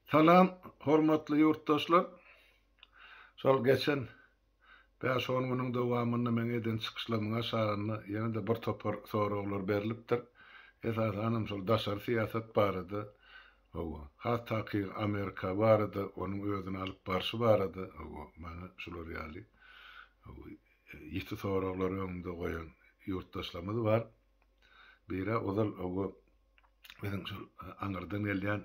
Salam hormatly ýurtdaşlar. Şol geçen bäş-on günüň dowamynda meň eden çykyşlarymyň aşagynda ýene-de bir topar soraglar berlipdir. Esasanam şol daşary syýasat barada, hawa, has takygy Amerika barada, onuň özüni alyp barşy barada, hawa, maňa şular ýaly, hawa, ýiti soraglary öňümde goýan ýurtdaşlarymyz bar. Biri ozal, hawa, biziň şol aňyrdan gelýän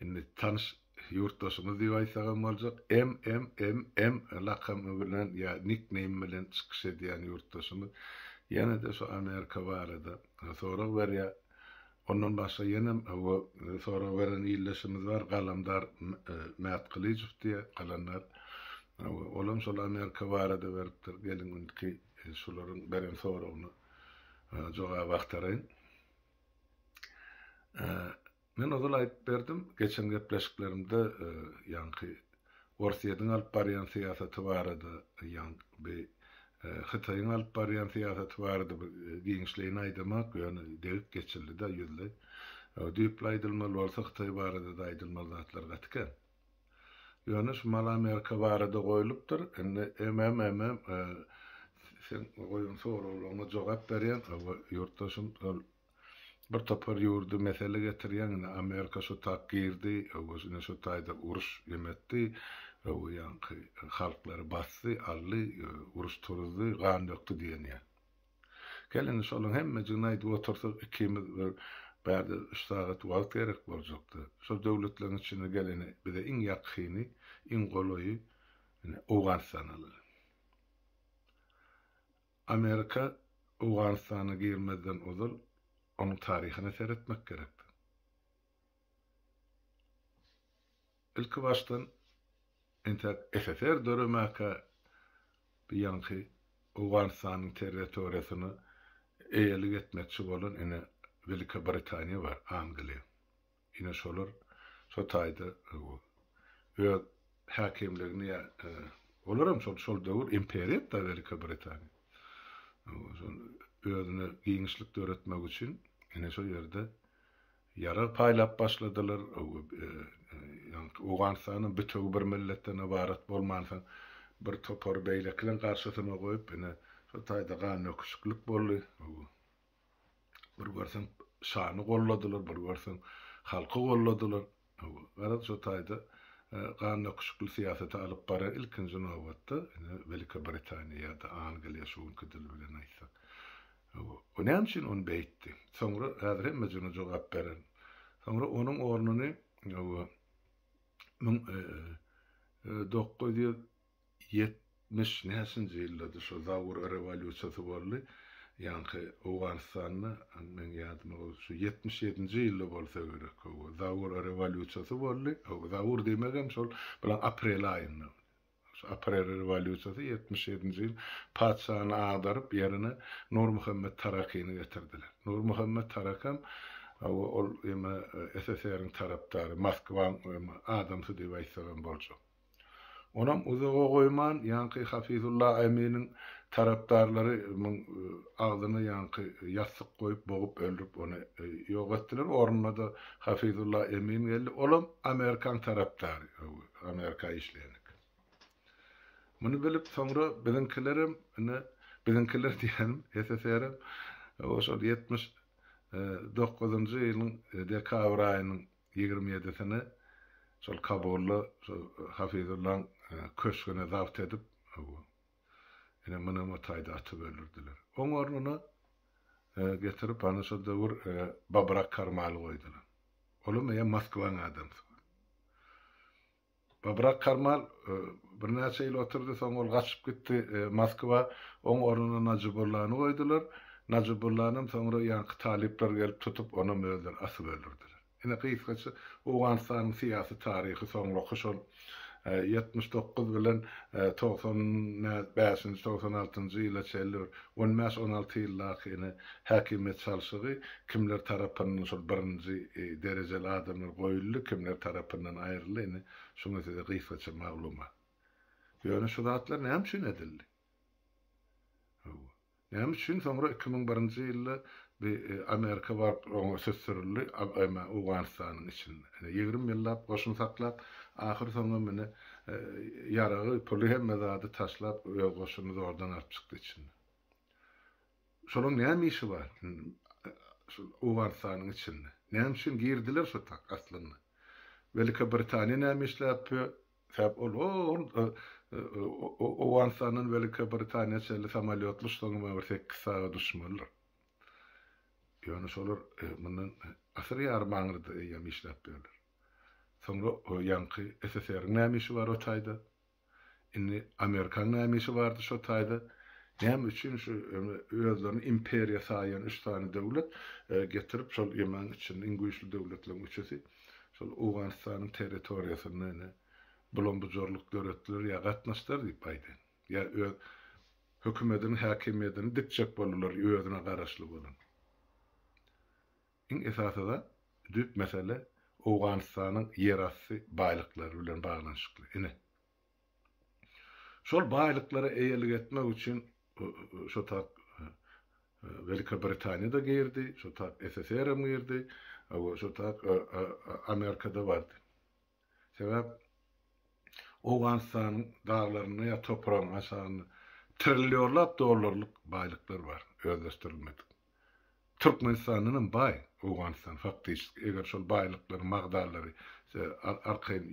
indi tanyş ýurtdaşymyz diýip aýtsagam boljak MMMM lakamy bilen ýa nikneým bilen çykyş edýän ýurtdaşymyz ýene-de şu Amerika barada sorag berýär. Ondan başga ýenem sorag beren ildeşimiz bar Galamdar Mätgylyjow diýýär Galandar. Olam şol Amerika barada beripdir. Geliň indiki şularyň beren soragyna jogap agtaraýyn. Men ozal aýdyp berdim, geçen gepleşiklerimde ýaňky Orsýetiň alyp barýan syýasaty barada, ýaňky Hytaýyň alyp barýan syýasaty barada bir giňişleýin aýdamak, ýöne degip geçildi-de ýüzleý. Düýpli aýdylmaly bolsa Hytaý barada-da aýdylmaly zatlar gaty kän. Ýöne şu mal Amerika barada goýlupdyr. Indi MMMM seň goýan soraglaryňa jogap berýän hawa ýurtdaşym şol bir topar ýurdy mesele getirýäň indi Amerika şu tak girdi hawa ine şu taýda uruş emetdi hawa ýaňky halklary basdy aldy uruş turuzdy gan dökdi diýen ýaly. Gel indi şolaň hemmejigini aýdyp otursak ikimiz bir bärde üç sagat wagt gerek boljakdy. Şol döwletleriň içinde gel ine bize iň ýakyny, iň golaýy ine Owganystany alaly. Amerika Owganystana girmezden ozal onuň taryhyna seretmek gerekdi. Ilki başdan entäk SSR döremäkä bu ýaňky Owganystanyň territoriýasyna eýelik etmekçi bolan ine Welikobritaniýa bar, Angliýa. Ine şolar şo taýda öz häkimligini ýa olaram şol şol döwür imperiýa-da Welikobritaniýa. Şol özüne giňişlik döretmek üçin ine şo ýerde Ýarag paýlap başladylar. Owganystanam bütewi bir milletden ybarat bolmansoň, bir topary beýlekileň garşysyna goýup, ine, şo taýda gandöküşiklik boldy. Bir görseň, şany golladylar, bir görseň, halky golladylar. Garaz, şo taýda gandöküşikli syýasaty alyp baran ilkinji nobatda, ine, Welikobritaniýa ýa-da Angliýa şu günki dil bilen aýtsak. O näme üçin ony beýtdi? Soňra häzir hemmejigine jogap bererin. Soňra onuň ornuny 1970 näçinji ýyldady şo Zaur rewolýusiýasy boldy. Ýaňky Owganystanda meň ýadyma şu 77-nji ýylda bolsa gerek. Zaur rewolýusiýasy boldy. Zaur diýmegem şol bilen aprel aýynda. Şu aprel rewolýusiýasy 77-nji ýyl patyşany agdaryp, ýerine Nurmuhammet Tarakyny getirdiler. Nurmuhammet Tarakam ol eme SSR-iň tarapdary, Moskwaň eme adamsy diýip aýtsagam boljak. Onam uzaga goýman, ýaňky Hafizulla Eminiň tarapdarlary muň agzyna ýaňky ýassyk goýup, bogup öldürip ony ýok etdiler. Ornuna-da Hafizulla Emin geldi. Olam Amerikaň tarapdary. Amerika işleýän eken. Muny bilip soňra biziňkilerem ine biziňkiler diýýänim SSR-em şol 79-njy ýylyň dekabr aýynyň 27-sine şol Kabulda şol Hafizullaň köşgüni zabt edip ine munam o taýda atyp öldürdiler. Oň ornuna getirip ana şol döwür Babrak Karmaly goýdular. Olam eýýäm Moskwaň adamsy. Babrak Karmal birnäçe ýyl oturdy, soň ol gaçyp gitdi Moskwa. Oň ornuna Najibullany goýdular. Najibullanam soňra ýaňky talyplar gelip tutup, onam özleri asyp öldürdiler. Ine, gysgaça Owganystanyň syýasy taryhy soňraky şol 79 bilen 95-nji, 96-njy ýyla çenli bir on bäş-on alty ýyldaky ine häkimiýet çalşygy kimler tarapyndan şol birinji derejeli adamlar goýuldy, kimler tarapyndan aýryldy, ine şuňa size gysgaça maglumat. Ýöne şu zatlar näme üçin edildi? Hawa. Näme üçin soňra 2001-nji ýylda bi Amerika baryp oňa süsdürildi eme Owganystanyň içinde. Ine 20 ýyllap goşun saklap ahyr soňam ine ýaragy puly hemme zady taşlap öz goşunyny zordan alyp çykdy içinde. Şolaň näme işi bar şul Owganystanyň içinde? Näme üçin girdiler şo tak aslynda? Welikobritaniýa näme işläp ýör? Sebäp ol ol Owganystandan Welikobritaniýa çenli samolýotly uçsaň bir sekiz sagat uçmalydyr. Ýöne şolar mundan asyr ýarym aňryda eýýäm işläp ýörler. Soňra ýaňky SSR-iň näme işi bar o taýda? Indi Amerikaň näme işi bardy şo taýda? Näme üçin şu özlerini imperiýa saýan üç sany döwlet getirip şol ýemaň içinde iň güýçli döwletleriň üçüsi şol Owganystanyň territoriýasynda ine bulam-bujarlyk döretdiler ýa gatnaşdylar diýip aýdaýyn. Ýa öz hökümedini häkimiýedini dikjek boldular özüne garaşly bolan. Iň esasy zat, düýp mesele Owganystanyň ýerasty baýlyklary bilen baglanyşykly. Ine, şol baýlyklara eýelik etmek üçin şo tak Welikobritaniýa-da girdi, şo tak SSR-em girdi, şo tak Amerika-da bardy. Sebäp Owganystanyň daglarynda ýa topragyň aşagynda trillionlap dollarlyk baýlyklar bar, özleşdirilmedik. Türkmenistandan hem baý Owganystan faktiçeski, eger şol baýlyklary, magdanlary arkaýyn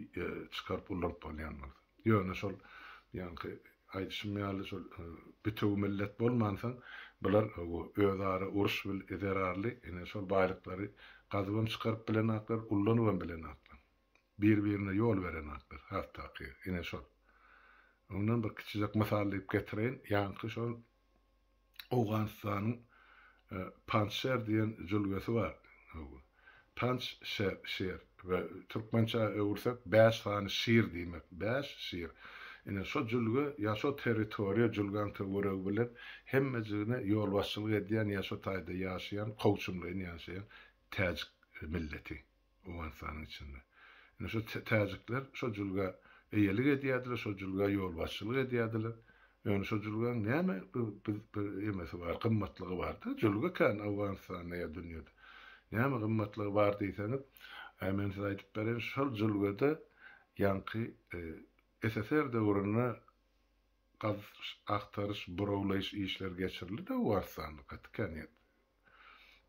çykaryp ulanyp bolýan bolsa. Ýöne şol ýaňky aýdyşym ýaly şol bitewi millet bolmansoň bular özara uruş zerarly ine şol baýlyklary gazybam çykaryp bilenaklar, ullanybam bilenaklar. Bir-birine ýol berenaklar, has takygy ine şol. Ondan bir kiçijek mysal diýip getireýin, ýaňky şol Owganystanyň Pançşer diýen jülgesi bar. Panç-şer, şer we türkmençä öwürsek bäş sany şir diýmek, bäş şir. Ine, şo jülge ýa şo territoriýa jülgäň töweregi bilen hemmejigine ýolbaşçylyk edýän ýa şo taýda ýaşaýan, kowçumlaýyn ýaşaýan täjik milleti. Owganystanyň içinde. Ine şo täjikler şo jülgä eýelik edýärdiler, şo jülgä ýolbaşçylyk edýärdiler. Ýöne şo jülgäň näme bir emesi bar, gymmatlygy bar-da. Jülge kän Owganystanda ýa dünýede. Näme gymmatlygy bar diýseňiz, men size aýdyp bereýin, şol jülgede ýaňky SSR döwründe gazyş, agtaryş, burawlaýyş işleri geçirildi-de Owganystanda gaty kän ýerde.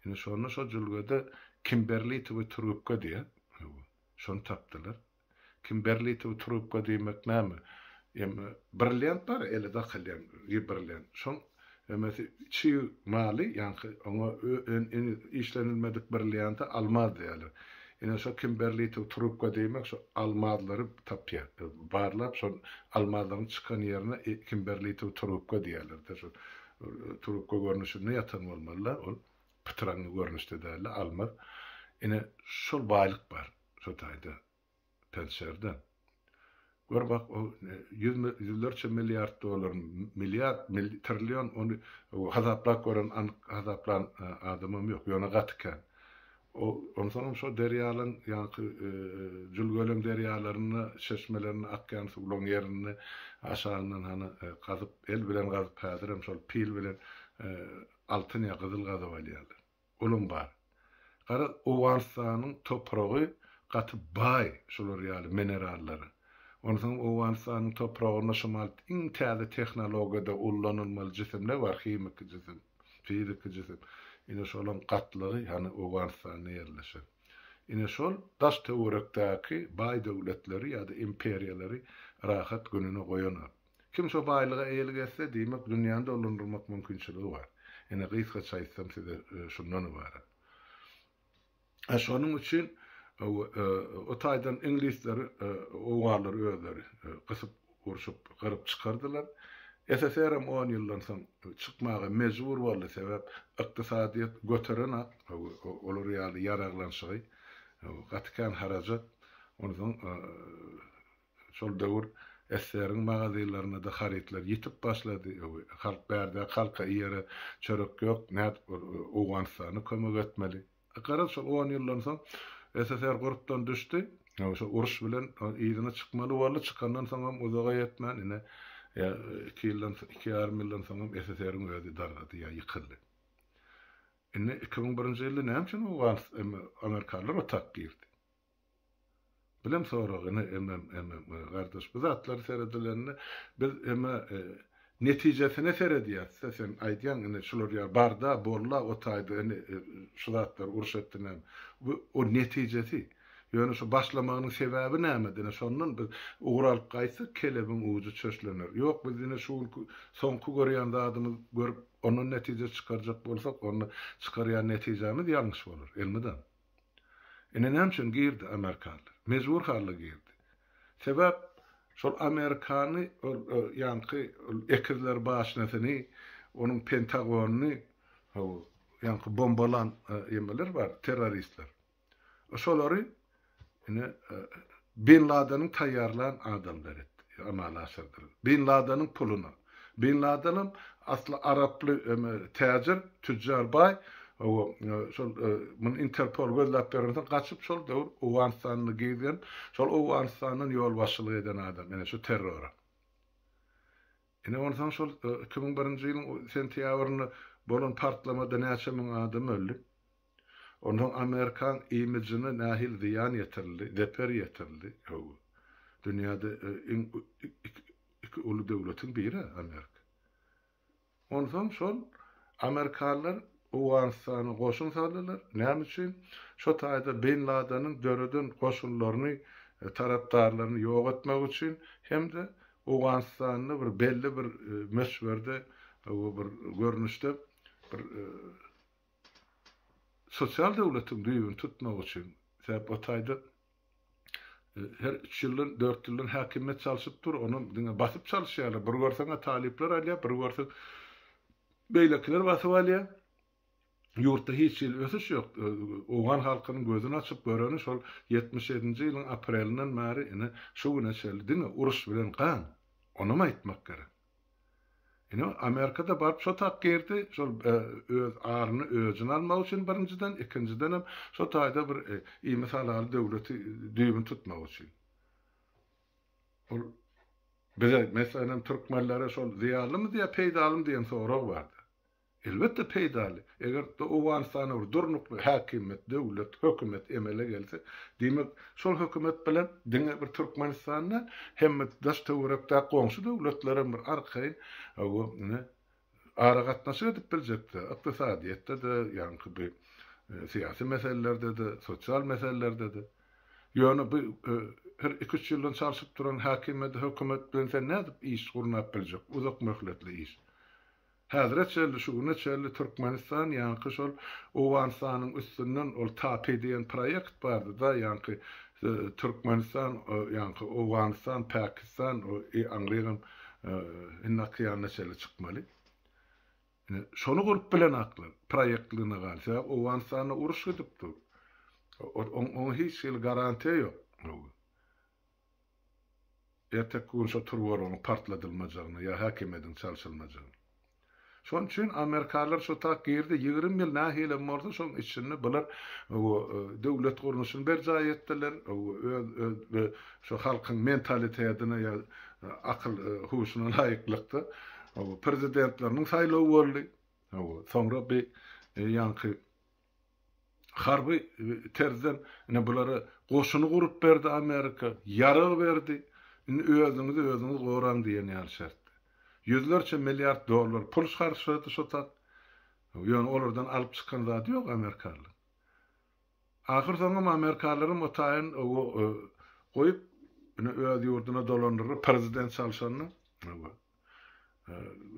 Indi şonda şo jülgede kimberlitowy trubka diýýär. Şony tapdylar. Kimberlitowy trubka diýmek näme? Emme brilliant bar, ele dakylýan brilliant. Şoň emesi çig maly, ýaňky oňa işlenilmedik brillianta almaz diýýärler. Ine şo kimberlitowy trubka diýmek şo almazlary tapýar. Barlap şol almazlaryň çykan ýerine kimberlitowy trubka diýýärler-de şol. Trubka görnüşinde ýatan bolmaly-da, ol pytraňňy görnüşde däl-de, almaz. Ine, şol baýlyk bar şo taýda, Pençerde. Gör bak, o ýüz, ýüzlerçe milliard dollar, milliard, trillion, ony hasaplap gören, anyk hasaplan adamam ýok, ýöne gaty kän. Onsoňam şo derýalaň, ýaňky jülgeleň derýalarynda, çeşmelerinde akýan suwlaň ýerinde aşagyndan hany gazyp, el bilen gazyp, häzirem şol pil bilen altyn ýa gyzyl gazyp alýarlar. Olam bar. Garaz, Owganystanyň topragy gaty baý şular ýaly minerallara. Onsoň Owganystanyň topragynda şumat iň täze tehnologiýada ullanylmaly jisimler bar, himiki jisim. Fiziki jisim. Ine şolaň gatlagy hany Owganystanda ýerleşen. Ine şol daş töwerekdäki baý döwletleri ýa-da imperiýalary rahat gününe goýanok. Kim şo baýlyga eýelik etse, diýmek dünýäni dolandyrmak mümkinçiligi bar. Ine gysgaça aýtsam size şundan ybarat. E şonuň üçin o taýdan iňlisleri owganlary özleri gysyp urşup gyryp çykardylar. SSR-em on ýyldan soň çykmaga mejbur boldy, sebäp ykdysadyýet göterenak olar ýaly ýaraglanşygy, gaty kän harajat. Onsoň Şol döwür SSR-iň magazinlerinde-de harytlar ýitip başlady. Halk bärdäki halka iýere çörek ýok, nädip Owganystana kömek etmeli? Garaz, şol on ýyldan soň SSR gurpdan düşdi. Şo uruş bilen yzyna çykmaly boldy. Çykandan soňam uzaga ýetmän ine. Ýa iki ýyldan, iki ýarym ýyldan soňam SSR-iň özi dargady ýa ýykyldy. Indi 2001-nji ýylda näme üçin Owgan amerikanlar otak girdi? Bilem sorag ine MM MM gardaş bu zatlar seredilende biz eme netijesine seredýäsde sen aýdýaň ine şular ýaly barda bolla o taýda ine şu zatlar uruş etdi näme bu o netijesi ýöne şu başlamagynyň sebäbi nämedi ine şondan biz ugur alyp gaýtsak kelebiň ujy çöşlener ýok biz ine şu günki soňky görýän zadymyz görüp ondan netije çykarjak bolsak onda çykarýan netijämiz ýalňyş bolar elmydam. Ine näme üçin girdi amerikanlar? Mejbur halda girdi. Sebäp şol Amerikany ol ýaňky ol ekizler başnasyny, onuň Pentagonyny hawa ýaňky bombalan ýemeler bar, terroristler. Şolary ine Bin Ladeniň taýýarlan adamlary etdi, amala aşyrdylar. Bin Ladeniň puluna. Bin Ladenem asly araply täjir, tüjjar baý, hawa, şol muny Interpol gözläp berensoň gaçyp şol döwür Owganystanda gizlenip, şol Owganystandan ýolbaşçylyk eden adam, ine şu terrora. Ine onsoň şol 2001-nji ýylyň sentýabrynda bolan partlamada näçe müň adam öldi. Onsoň Amerikan imijine nähili zyýan ýetirildi, zeper ýetirildi, hawa. Dünýäde iň iki uly döwletiň biri Amerika. Onsoň şol amerikanlar Owganystana goşun saldylar. Näme üçin? Şo taýda Bin Ladeniň döreden goşunlaryny, tarapdarlaryny ýok etmek üçin hem-de Owganystanda bir belli bir möçberde bir görnüşde bir sosial döwletiň düýbüni tutmak üçin. Sebäp o taýda her üç ýyldan, dört ýyldan häkimiýet çalşyp dur, onam diňe basyp çalyşýarlar. Bir görseň-ä talyplar alýar, bir görseň beýlekiler basyp alýar. Ýurtda hiç hili ösüş ýok. Owgan halkynyň gözüni açyp göreni şol 77-nji ýylyň aprelinden bäri ine şu güne çenli diňe uruş bilen gan. Onam aýtmak gerek. Ine, Amerika-da baryp şo tak girdi, şol öz aryny, öjüni almak üçin birinjiden, ikinjidenem şo taýda bir imisalaly döwleti düýbüni tutmak üçin. Ol bize, meselem, türkmenlere şol zyýanlymy ýa peýdalymy diýen sorag bardy. Elbetde peýdaly. Eger Owganystanda bir durnukly häkimiýet, döwlet, hökümet emele gelse, diýmek, şol hökümet bilen diňe bir Türkmenistan däl, hemme daş-töwerekdäki goňşy döwletlerem bir arkaýyn ine aragatnaşyk edip biljekdi. Ykdysadyýetde-de, ýaňky bi syýasy meselelerde-de, sosial meselelerde-de. Ýöne bu her iki-üç ýyldan çalşyp duran häkimiýet, hökümet bilen sen nädip iş gurnap biljek, uzak möhletli iş? Häzire çenli, şu güne çenli Türkmenistan ýaňky şol Owganystanyň üstünden ol TAPI diýen proýekt bardy-da, ýaňky Türkmenistan, ýaňky Owganystan, Pakistan, aňrygam Hind okeanyna çenli çykmaly. Ine, şony gurup bilenaklar, proýektligine galdy. Sebäbi Owganystanda uruş gidip dur. Oňa hiç hili garantiýa ýok. Erteki gün şo turbalaryň partladylmajagyna ýa häkimiýetiň çalşylmajagyna. Şonuň üçin amerikanlar şo tak girdi, 20 ýyl nähilem bolsa şoň içinde bular döwlet gurluşyny berjaý etdiler, öz öz şo halkyň mentalitetine ýa akyl huşuna laýyklykda prezidentleriniň saýlawy boldy. Soňra bi ýaňky Harby terzden ine bulara goşuny gurup berdi Amerika, ýarag berdi. Indi özüňizi özüňiz goraň diýen ýaly şertde. Ýüzlerçe milliard dollar pul harçlady şo tak. Ýöne olardan alyp çykan zady ýok amerikanlaryň. Ahyr soňam amerikanlaram o taýyn goýup ine öz ýurduna dolandyrdy prezident çalşanda.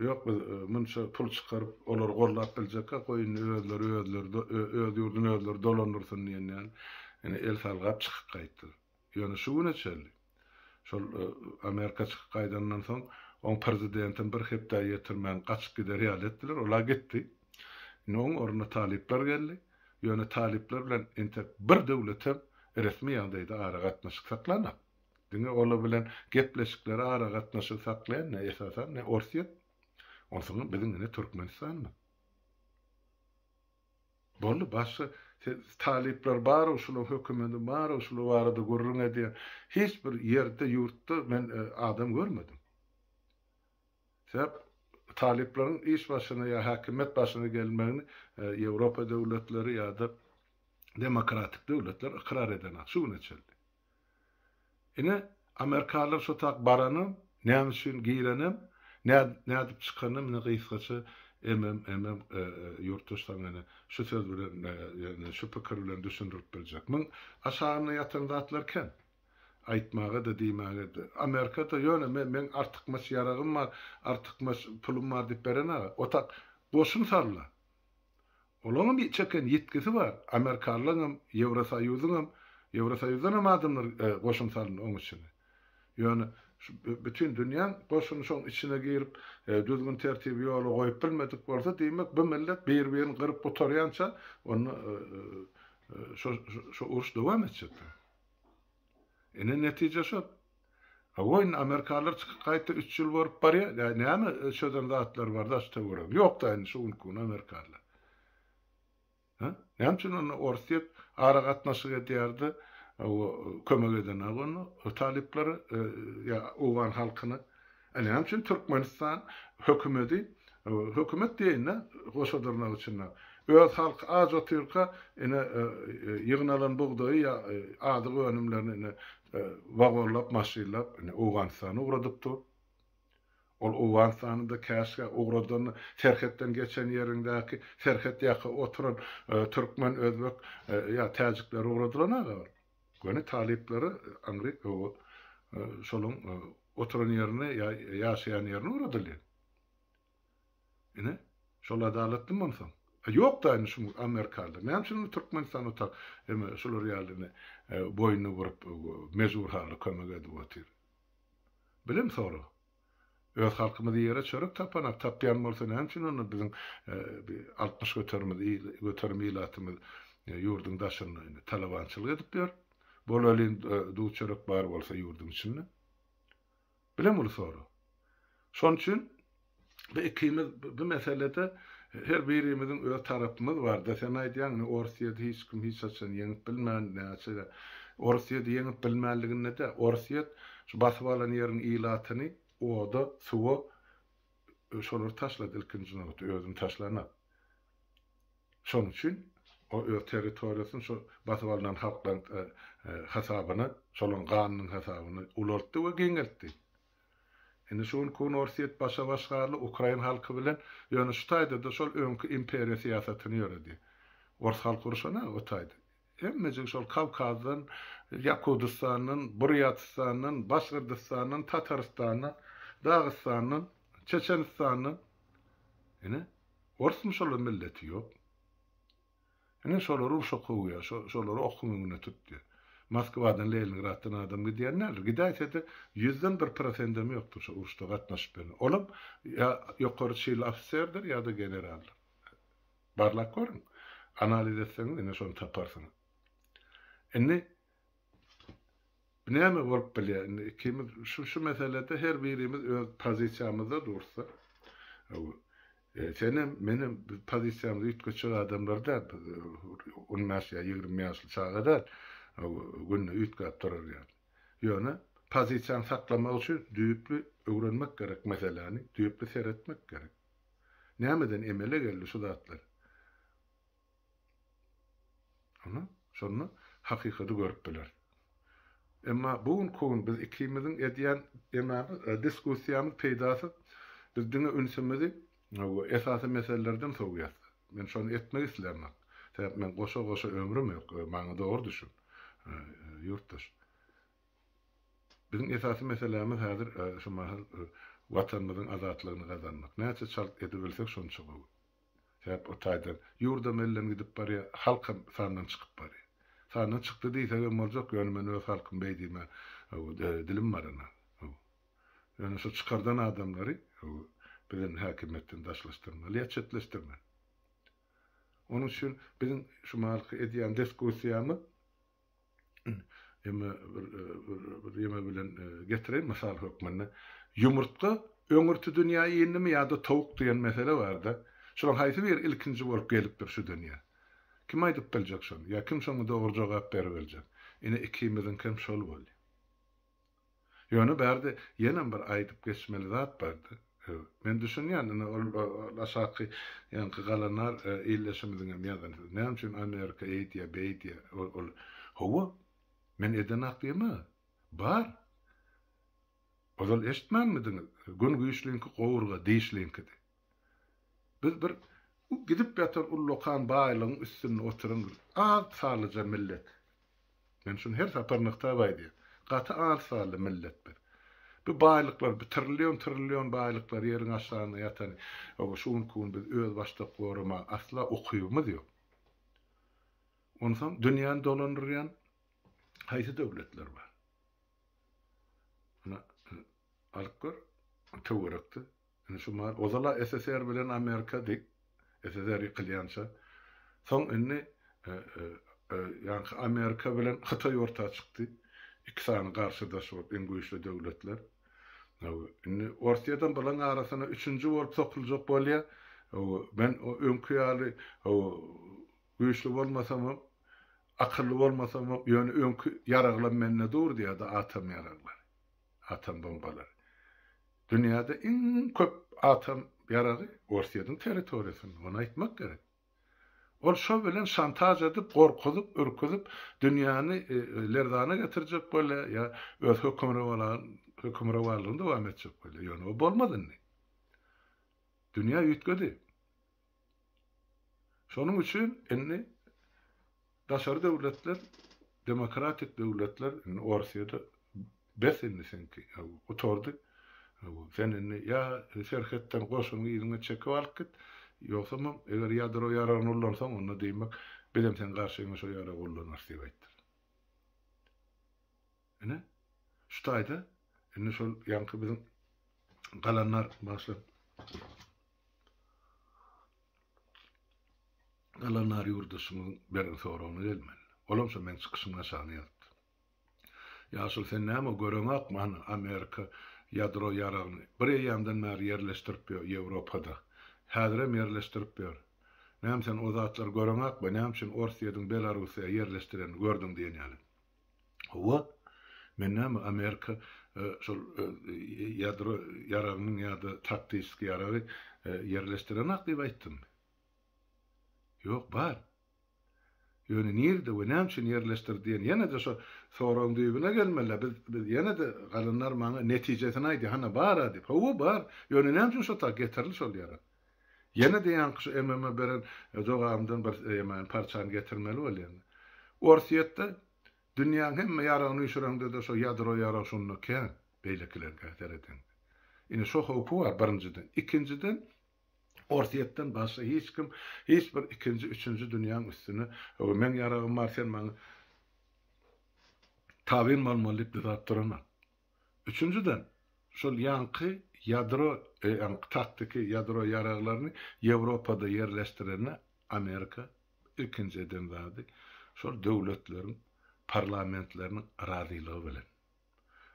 Ýok biz munça pul çykaryp olary gollap biljekkä goý indi özleri özleri öz ýurduny özleri dolandyrsyn diýen ýaly ine el salgap çykyp gaýtdylar. Ýöne şu güne çenli şol Amerika çykyp gaýdandan soň oň prezidentini bir hepdä ýetirmän gaçyp gider ýaly etdiler. Ola gitdi. Indi oň ornuna talyplar geldi. Ýöne talyplar bilen entek bir döwletem resmi ýagdaýda aragatnaşyk saklanok. Diňe olar bilen gepleşikleri, aragatnaşygy saklaýan ne esasan ne Orsýet, onsoňam biziň ine Türkmenistanymyz. Boldy, başga talyplar bar-ow, şulaň hökümeti bar-ow, şular barada gürrüň edýän hiç bir ýerde, ýurtda men adam görmedim. Sebäp talyplaryň iş başyna ýa häkimiýet başyna gelmegini Ýewropa döwletleri ýa-da demokratik döwletler ykrar edenok şu güne çenli. Ine, amerikanlar şo tak baranam, näme üçin girenem, nädip çykanam ine gysgaça MMM ýurtdaş saňa ine şu söz bilen, ýagny şu pikir bilen düşündirip biljek. Muň aşagynda ýatan zatlar kän. Aýtmaga-da, diýmäge-de. Amerika-da ýöne men meň artykmaç ýaragym bar, artykmaç pulum bar diýip berenaga. O tak goşun salla. Olaňam çeken ýitgisi bar. Amerikanlaňam, Ýewrosoýuzyňam, Ýewrosoýuzdanam adamlar goşun salyndy oň içine. Ýöne şu bütin dünýäň goşuny şoň içine girip, düzgün-tertibi ýola goýup bilmedik bolsa, diýmek bu millet bir-birini gyryp gutarýança onda şo şo uruş dowam etjekdir. Ine netije şol. Hawa indi amerikanlar çykyp gaýtdy üç ýyl bolup barýa ýa näme çözen zatlary bar daş töwerek ýokda indi şu günki gün amerikanlar. Hä? Näme üçin onda Orsýet ara gatnaşyk edýärdi hawa kömek edenok onda talyplara ýa owgan halkyna. A näme üçin Türkmenistan hökümedi, hökümet diýeýin-dä, goşa dyrnak içinde, öz halky aç otyrka, ine, ýygnalan bugdaýy ýa azyk önümlerini ine, wagonlap, maşynlap, ine, Owganystana ugradyp dur. Ol Owganystany-da käşgä ugradanda serhetden geçen ýeriňdäki serhet ýaka oturan türkmen, özbek ýa täjikler ugradylan-a ol. Göni talyplary aňryk şolaň Oturan ýerine ýa ýaşaýan ýerine ugradylýar. Ine, şol adalatlymy onsoň? A ýok-da indi şu Amerikalylar. Näme üçin indi Türkmenistan otak eme şular ýaly ine boýnuny burup mejbur halda kömek edip otyr? Bilim sorag. Öz halkymyz ýere çörek tapanak, tapýan bolsa näme üçin onda biziň 60 göterimiz göterim ilatymyz ýurduň daşynda indi talabançylyk edip ýör? Bolelin duz çörek bar bolsa ýurduň içinde. Bilem uly sorag. Şonuň üçin bu ikimiz bu meselede her birimiziň öz tarapymyz barda. Sen aýdýaň indi Orsýeti hiç kim hiç haçan ýeňip bilmän näçe Orsýeti ýeňip bilmänliginde däl. Orsýet şu basyp alan ýeriň ilatyny oda, suwa şolary taşlady ilkinji nobatda özüni taşlanok. Şonuň üçin o öz territoriýasyny şo basyp alnan halklaryň hasabyna, şolaryň ganynyň hasabyna ulaltdy we giňeltdi. Indi şu günki gün Orsýet başa-baş galdy ukrain halky bilen, ýöne şu taýda-da şol öňki imperiýa syýasatyny ýöredi. Ors halky urşan-a o taýda. Hemmejik şol Kawkazdan, Ýakudystandan, Burýatystandan, Başgyrdystandan, Tatarystandan, Dagystandan, Çeçenistandan, ine, Orsmy şolar milleti ýok. Ine şolary urşa kowýar, şolary okuň öňüne tutýar. Moskwadan, Leningraddan adam gidýän däldir. Gidäýse-de ýüzden bir prosendem ýokdur şo uruşda gatnaşyp bilen. Olam ýa ýokary çinli ofiserdir ýa-da generaldyr. Barlap görüň. Analiz etseňiz ine şony taparsyňyz. Indi Bu näme bolup bilýär? Indi ikimiz şu şu meselede her birimiz öz pozisiýamyzda dursa, e, senem, menem biz pozisiýamyzy üýtgetjek adamlar däl. Biz 15 ýa 20 ýaşly çaga däl. Günde üýtgäp durar ýaly. Ýöne pozisiýany saklamak üçin düýpli öwrenmek gerek meseläni, düýpli seretmek gerek. Nämeden emele geldi şu zatlar? Ana, şonda hakykady görüp bileris. Emma bu günki gün biz ikimiziň edýän emamiz, e, diskussiýamyz peýdasyz. Biz diňe ünsümizi esasy meselelerden sowýas. Men şony etmek islämok. Sebäp men goşa-goşa ömrüm ýok. E, maňa dogry düşün, e, ýurtdaş. Biziň esasy meselämiz häzir şu mahal Watanymyzyň azatlygyny gazanmak. Näçe çalt edibilsek şonça gowy. Sebäp o taýdan ýurdam elden gidip barýar, halkam sandan çykyp barýar. Sandan çykdy diýsegem boljak, ýöne men öz halkym beý diýmä dilim barana. Ýöne şu çykardan adamlary biz indi häkimiýetden daşlaşdyrmaly ýa çetleşdirmeli. Onuň üçin biziň şu mahalky edýän diskussiýamyz Emme bir bir ýeme bilen getireýin mysal hökmünde. Ýumurtga öňürti dünýä indimi ýa-da towuk diýen mesele barda. Şularyň haýsy biri ilkinji bolup gelipdir şu dünýä? Kim aýdyp biljek şony? Ýa kim şoňa dogry jogap beribiljek? Ine ikimiziňkem şol bolýar. Ýöne bärde ýenem bir aýdyp geçmeli zat barda. Men düşünýän, ine ol aşaky ýaňky galanar ildeşimiziň hem ýazan sözi. Näme üçin Amerika eýdýär, beýdýär? Ol hawa, men edenak diýemä. Bar. Ozal eşitmänmidiňiz? Gün güýçliňki gowurga dişliňkidi. Biz bir gidip ýatan ullakan baýlygyň üstünde oturan bir az sanlyja millet. Men şuny her sapar nygtap aýdýan. Gaty az sanly millet biz. Bu baýlyklar, bu trillion-trillion baýlyklar ýeriň aşagynda ýatan, hawa, şu günki gün biz özbaşdak goramaga asla ukybymyz ýok. Onsoň dünýäni dolandyrýan haýsy döwletler bar? Ine, alyp gör, töwerekde. Ine şu mahal, ozal-a SSR bilen Amerikady, SSR ýykylýança. Soň indi ýaňky Amerika bilen Hytaý orta çykdy. Iki sany garşydaş bolup iň güýçli döwletler. Indi Orsýedem bulaň arasyna üçünji bolup sokuljak bolýar. Men öňki ýaly güýçli bolmasamam, akylly bolmasamam, ýöne öňki ýaraglam mende dur diýýär-de atom ýaraglary. Atom bombalary. Dünýäde iň köp atom ýaragy Orsýetiň territoriýasynda, ony aýtmak gerek. Ol şo bilen şantaž edip, gorkuzyp, ürküzip, dünýäni lerzana getirjek bolýar ýa öz hökümrowanlygyny dowam etjek bolýar. Ýöne o bolmaz indi. Dünýä üýtgedi. Şonuň üçin indi daşary döwletler, demokratik döwletler, indi Orsýede bes indi seňki, gutardy. Sen indi ýa serhetden goşunyňy yzyňa çekip alyp git, ýogsamam eger ýadro ýaragyny ullansaň, onda diýmek bizem seň garşyňa şo ýaragy ullanarys diýip aýtdylar. Ine, şu taýda indi şol ýaňky biziň galanlar, bagyşlaň. Galanlar ýurdaşymyzyň beren soragyna gelmeli. Olam şo meň çykyşymyň aşagyna ýazypdy. Ýaşuly sen näme göreňokmy hany Amerika ýadro ýaragyny bir eýýamdan bäri ýerleşdirip ýör Ýewropada. Häzirem ýerleşdirip ýör. Näme sen o zatlary göreňokmy näme üçin Orsýediň Belarussiýa ýerleşdirenini gördüň diýen ýaly. Hawa, men näme Amerika şol ýadro ýaragynyň ýa-da taktiski ýaragy ýerleşdirenak diýip aýtdymmy? Ýok, bar. Ýöne nirde we näme üçin ýerleşdirdi diýen ýene-de şo soragyň düýbüne gelmeli. Biz biz ýene-de galanlar maňa netijesini aýdýar. Hana bar-a diýip. Hawa, bar. Ýöne näme üçin şo tak getirildi şol ýarag? Ýene-de ýaňky şu MM-e beren jogabymdan bir ýemäni parçany getirmeli bolýan. Orsýetde dünýäň hemme ýaragyny üýşüreňde-de şo ýadro ýarag şonda kän, beýlekileriňkä seredeňde. Ine şo howpy bar birinjiden. Ikinjiden Orsýetden başga hiç kim hiç bir ikinji, üçünji dünýäň üstüne Hawa, meň ýaragym bar, sen maňa tabyn bolmaly diýip dyzap duranok. Üçünjiden, şol ýaňky ýadro, ýaňky taktiki ýadro ýaraglaryny Ýewropada ýerleşdirende Amerika ilkinji eden zady şol döwletleriň parlamentleriniň razylygy bilen,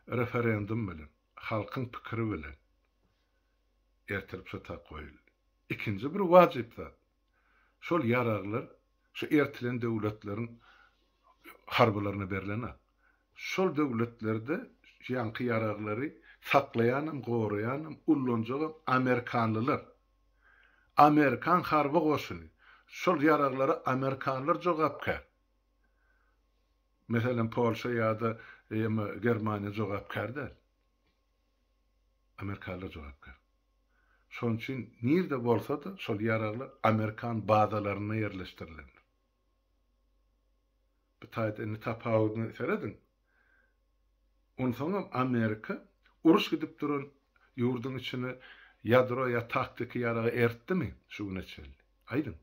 referendum bilen, halkyň pikiri bilen ertilip şo tak goýuldy. Ikinji bir wajyp zat, şol ýaraglar şu ertilen döwletleriň harbylaryna berlenok. Şol döwletlerde ýaňky ýaraglary saklaýanam, goraýanam, ullanjagam amerikanlylar. Amerikan harby goşuny. Şol ýaraglara amerikanlar jogapkär. Meselem, Polşa ýa-da Germaniýa jogapkär däl. Amerikalylar jogapkär. Şonuň üçin nirde bolsa-da şol ýaraglar amerikan bazalarynda ýerleşdirilendir. Bu taýda indi tapawudyny serediň. Onsoňam Amerika uruş gidip duran ýurduň içine ýadro ýa taktiki ýaragy eritdimi şu güne çenli? Aýdyň.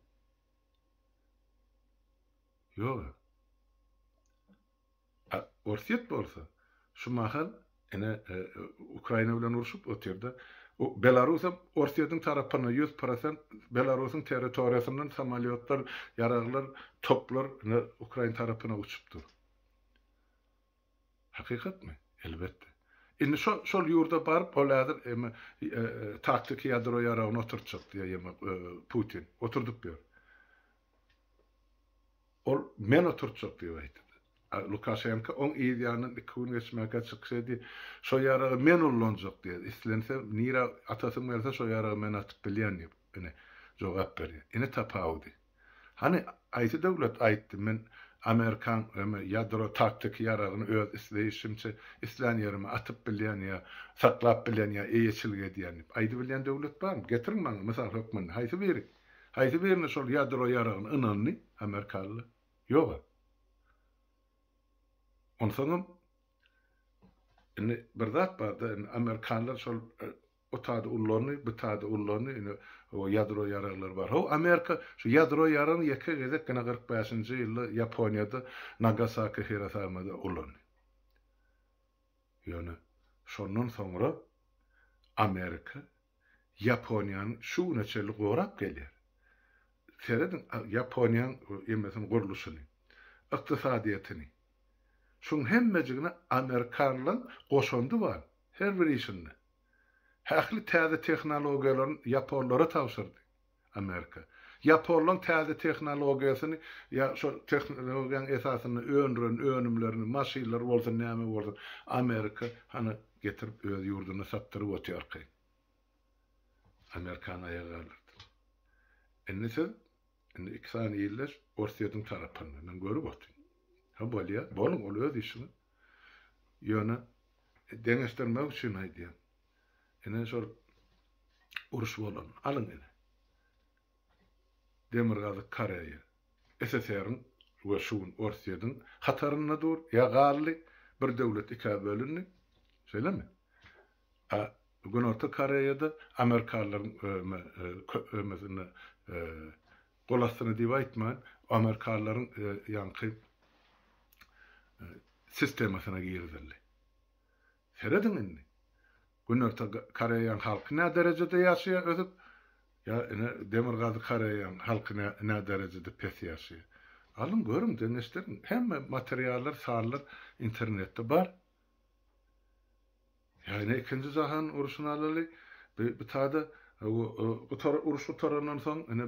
Ýog-a. A Orsýet bolsa şu mahal ine Ukraina bilen urşup otyrda. Belarusam Orsýetiň tarapynda 100% Belarusyň territoriýasyndan samolýotlar, ýaraglar, toplar ine Ukraina tarapyna uçup dur. Hakykatmy? Elbetde. Indi şo şol ýurda baryp ol häzir eme taktiki ýadro ýaragyny oturtjak diýýär eme Putin. Oturdyp ýör. Ol men oturtjak diýip aýtdy. Lukaşenko oň yz ýanyndan iki gün geçmäkä çykyş edýär. Şo ýaragy men ullanjak diýýär. Islense, nirä atasym gelse şo ýaragy men atyp bilýän diýip, ine, jogap berýär. Ine tapawudy. Hany, haýsy döwlet aýtdy, men Amerikaň eme ýadro taktiki ýaragyny öz isleýşimçe islän ýerime atyp bilýän ýa saklap bilýän ýa eýeçilik edýän diýip aýdybilýän döwlet barmy? Getiriň maňa mysal hökmünde haýsy biri? Haýsy birine şol ýadro ýaragyny ynandy amerikalylar? Ýog-a. Onsoňam indi bir zat bar-da, indi amerikanlar şol o tady ullandy, bu tady ullandy, indi o ýadro ýaraglary bar. How, Amerika şu ýadro ýaragyny ýeke gezekgine 45-nji ýylda Ýaponiýada Nagasaki, Hirosamada ulandy. Ýöne şondan soňra Amerika Ýaponiýany şu güne çenli gorap gelýär. Serediň Ýaponiýaň emesini gurluşyny, ykdysadyýetini. Şuň hemmejigine amerikanlaň goşandy bar her bir işinde. Ähli täze tehnologiýalaryny ýaponlara tabşyrdy Amerika. Ýaponlaň täze tehnologiýasyny ýa şo tehnologiýaň esasynda öndüren önümlerini, maşynlar bolsun näme bolsun Amerika hany getirip öz ýurdunda satdyryp otyr arkaýyn. Amerikany aýaga galdyrdy. Indi siz indi iki sany ildeş Orsýetiň tarapynda. Men görüp otyryn. Ha bolýa, boluň ol öz işiňiz. Ýöne deňeşdirmek üçin aýdýan. Ine şol uruş bolan. Alyň ine. Demirgazyk Koreýa SSR-iň we şu gün Orsýetiň hatarynda dur, ýa galdy, bir döwlet ikä bölündi. Şeýlemi? A Günorta Koreýada amerikanlaryň ömesinde gol astyna diýip aýtman, amerikanlaryň ýaňky sistemasyna girizildi. Serediň indi. Günorta Koreýaň halky nä derejede ýaşaýar ösüp, ýa ine Demirgazyk Koreýaň halky nä nä derejede pes ýaşaýar. Alyň görüň deňeşdiriň. Hemme materiallar, sanlar internetde bar. Ýa ine ikinji jahan urşuny alaly. Bu bu tada gutar uruş gutarandan soň ine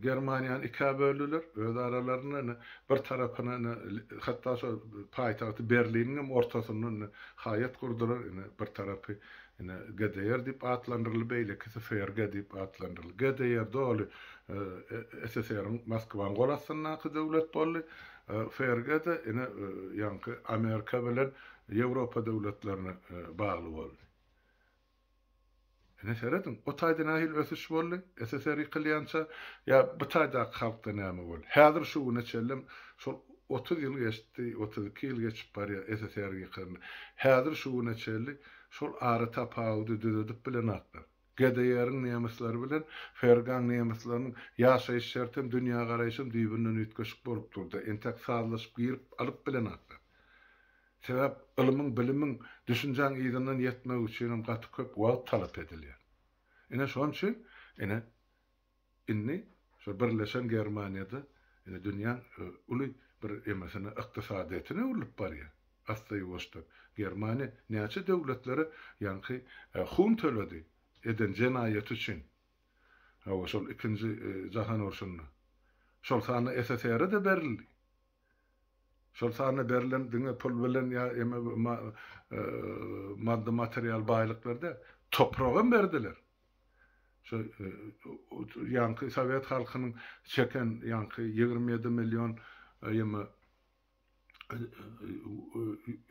Germaniýany ikä böldüler. Öz aralarynda ine bir tarapyna ine hatda şo paýtagty Berliniň hem ortasynda ine haýat gurdular. Ine bir tarapy ine GDR diýip atlandyryldy, beýlekisi FRG diýip atlandyryldy. GDR doly SSR-iň Moskwanyň gol astyndaky döwlet boldy. FRG-de ine ýaňky Amerika bilen Ýewropa döwletlerine bagly boldy. Ine serediň, o taýda nähili ösüş boldy, SSR ýykylýança, ýa bu taýdaky halkda näme boldy? Häzir şu güne çenlem şol 30 ýyl geçdi, 32 ýyl geçip barýar SSR ýykylanyna. Häzir şu güne çenli şol ara tapawudy düzedip bilenaklar. GDR-iň nemisleri bilen FRG-iň nemisleriniň ýaşaýyş şertem, dünýägaraýşam düýbünden üýtgeşik bolup durdy. Entek sazlaşyp girip alyp bilenaklar. Sebäp ylmyň, bilimiň, düşünjäň yzyndan ýetmek üçinem gaty köp wagt talap edilýär. Ine şonuň üçin ine indi şo birleşen Germaniýada ine dünýäň uly bir emesine ykdysadyýetine öwrülip barýar. Asta-ýuwaşdan. Germaniýa näçe döwletlere ýaňky hun töledi eden jenaýaty üçin. Hawa şol ikinji jahan urşunda. Şol sanda SSR-e-de berildi. Şol sanda berlen diňe pul bilen ýa eme maddy material baýlyklar däl, topragam berdiler. Şu ýaňky sowet halkynyň çeken ýaňky 27 million eme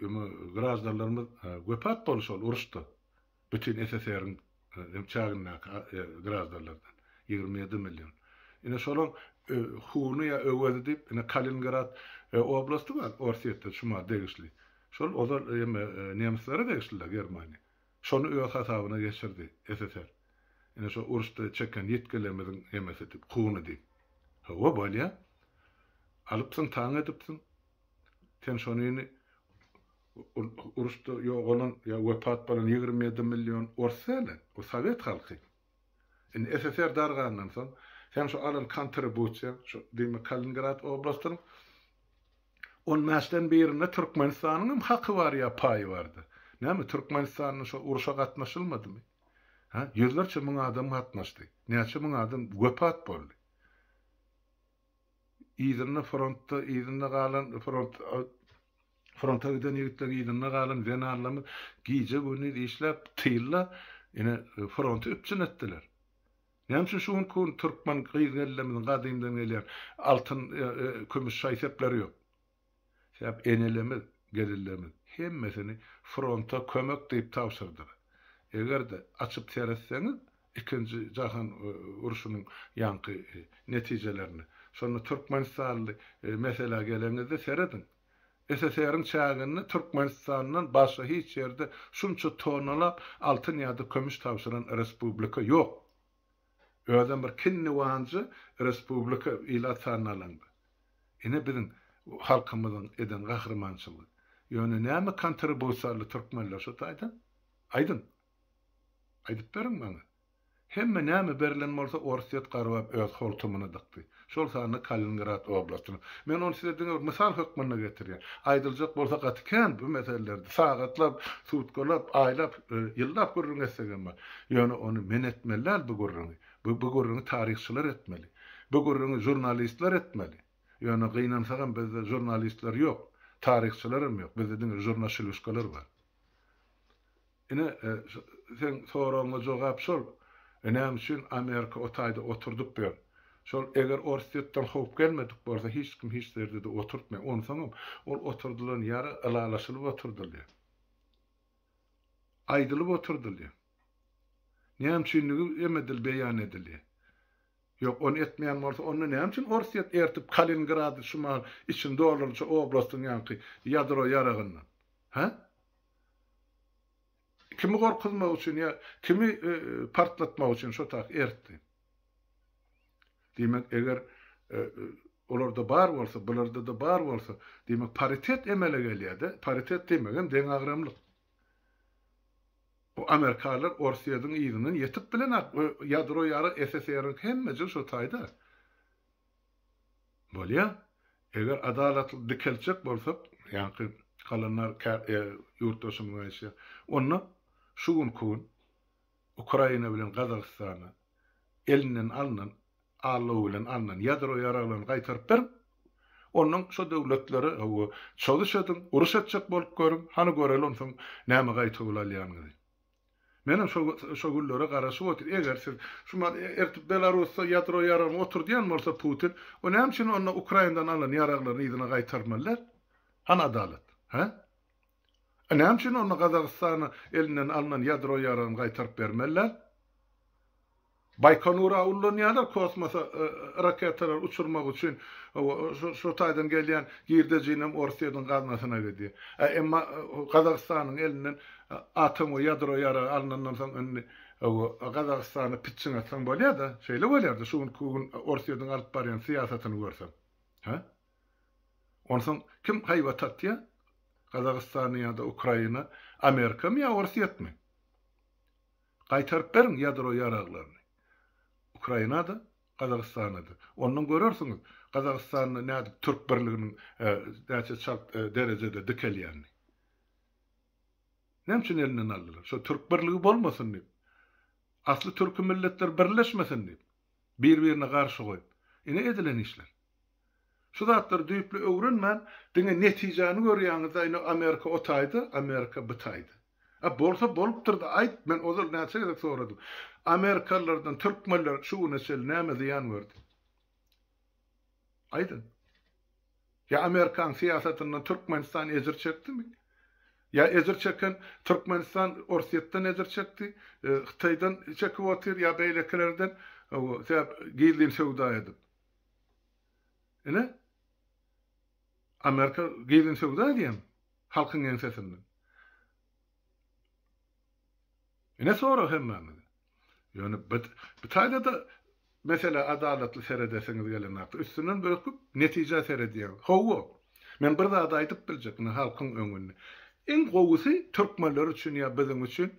eme graždanlarymyz wepat boldy şol uruşda. Bütin SSR-iň çägindäki graždanlardan 27 million. Ine şolaň huny ýa öwezi diýip, ine Kaliningrad oblasty bar Orsýetde şuma degişli. Şol ozal eme nemislere degişli-de Germaniýa. Şony öz hasabyna geçirdi SSR. Ine şo uruşda çeken ýitgilerimiziň emesi diýip, huny diýip. Hawa, bolýa. Alypsyň, taň edipsiň. Sen şonyny Uruşda ýogalan ýa wepat bolan 27 million ors däl-de, o sowet halky. Indi SSR dargandan soň, sen şu alan kontribusiýaň, şu diýmek Kaliningrad oblastynyň on bäşden birinde Türkmenistanyň hem haky bar ýa paýy bardy. Näme, Türkmenistanda şo urşa gatnaşylmadymy? Hä? Ýüzlerçe müň adam gatnaşdy. Näçe müň adam wepat boldy. Yzynda frontda, yzynda galan front fronta giden ýigitleriň yzynda galan zenanlarymyz gije-gündiz işläp, tylda ine fronty üpjün etdiler. Näme üçin şu günki gün türkmen gyz-gelinlerimiziň gadymdan gelýän altyn, kümüş şaý-sepleri ýok? Sebäp enelerimiz, gelinlerimiz hemmesini fronta kömek diýip tabşyrdylar. Eger-de açyp seretseňiz, Ikinji jahan urşunyň ýaňky netijelerini, şonda türkmenistanly meselä geleňizde serediň. SSR-iň çäginde Türkmenistandan başga hiç ýerde şunça tonnalap altyn ýa-da kömüş tabşyran respublika ýok. Özem bir kinniwanja respublika ilat sanyny alaňda. Ine biziň halkymyzyň eden gahrymançylygy. Ýöne näme kontribusiýa aldy türkmenler şu taýdan? Aýdyň. Aýdyp beriň maňa. Hemme näme berlen bolsa Orsýet garbap öz holtumyna dykdy. Şol sanda Kaliningrad oblastyny. Men ony size diňe bir mysal hökmünde getirýän. Aýdyljak bolsa gaty kän bu meselelerde. Sagatlap, sutkalap, aýlap, ýyllap gürrüň etsegem bar. Ýöne ony men etmeli däl bu gürrüňi. Bu bu gürrüňi taryhçylar etmeli. Bu gürrüňi žurnalistler etmeli. Ýöne gynansagam bizde žurnalistler ýok. Taryhçylaram ýok. Bizde diňe žurnaşiluşkalar bar. Ine, seň soragyňa jogap şol. E näme üçin Amerika o taýda oturdyp ýör? Şol eger Orsýetden howp gelmedik bolsa hiç kim hiç ýerde-de oturtmaýar. Onsoňam ol oturdylan ýarag ylalaşylyp oturdylýar. Aýdylyp oturdylýar. Näme üçinligi hem edil beýan edilýär. Ýok, ony etmeýän bolsa onda näme üçin Orsýet ertip Kaliningrady şu mahal içini doldurynça oblastyň ýaňky ýadro ýaragyndan? Hä? Kimi gorkuzmak üçin ýa kimi partlatmak üçin şo tak ertdi. Diýmek, eger olarda bar bolsa, bularda-da bar bolsa, diýmek, paritet emele gelýär-de. Paritet diýmegem deňagramlyk. Bu amerikalylar Orsýetiň yzyndan ýetip bilenok. Ýadro ýarag SSR-iň hemmejigi şo taýda. Bolýa. Eger adalatly dikeltjek bolsak, ýaňky Kalandar ýurtdaşymyzyň aýdyşy ýaly, onda şu günki gün Ukraina bilen Gazagystana elinden alnan, aldaw bilen alnan ýadro ýaraglaryny gaýtaryp beriň. Ondan şo döwletlere hawa çozuş ediň, uruş etjek bolup görüň, hany göreli onsoň näme gaýtawul alýanyňyzy. Menem şo şo günlere garaşyp otyryn. Eger siz şu mal ertip Belarusda ýadro ýaragyny oturdýan bolsa Putin, o näme üçin onda Ukrainadan alan ýaraglaryny yzyna gaýtarmaly däl? Hany adalat? Hä? A näme üçin onda Gazagystana elinden alnan ýadro ýaragyny gaýtaryp bermeli däl? Baýkonura ullanýarlar kosmosa raketalar uçurmak üçin şo taýdan gelýän girdejinem Orsýetiň gaznasyna gidýär. A emma Gazagystanyň elinden atom we ýadro ýaragy alnandan soň indi Gazagystana pitjiň atsaň bolýar-da. Şeýle bolýar-da şu günki gün Orsýetiň alyp barýan syýasatyny görseň. Hä? Onsoň kim haýbat atýar? Gazagystana ýa-da Ukraina? Amerikamy ýa Orsýetmi? Gaýtaryp beriň ýadro ýaraglaryny. Ukrainada, Gazagystanada. Ondan görersiňiz Gazagystanda nädip türk birliginiň näçe çalt derejede dikelýänini. Näme üçin elinden aldylar? Şo türk birligi bolmasyn diýip. Asly türki milletler birleşmesin diýip. Bir-birine garşy goýup. Ine edilen işler. Şu zatlary düýpli öwrenmän, diňe netijäni görýäňizde, ine Amerika o taýda, Amerika bu taýda. A bolsa bolupdyrda aýt, men ozal näçe gezek soradym. Amerikalylardan türkmenler şu güne çenli näme zyýan gördi? Aýdyň. Ýa Amerikanyň syýasatyndan Türkmenistan ejir çekdimi? Ýa ejir çeken Türkmenistan Orsýetden ejir çekdi, Hytaýdan çekip otyr ýa beýlekilerden, sebäp gizlin söwda edip. Ine, Amerika gizlin söwda edýän halkyň ýeňsesinden. Ine sorag hemmämize. Ýöne bu taýda-da meselä adalatly seredesiňiz gelenok. Üstünden böküp, netijä seredýäňiz. Hawa, men bir zady aýdyp biljek, ine halkyň öňünde. Iň gowusy türkmenler üçin ýa biziň üçin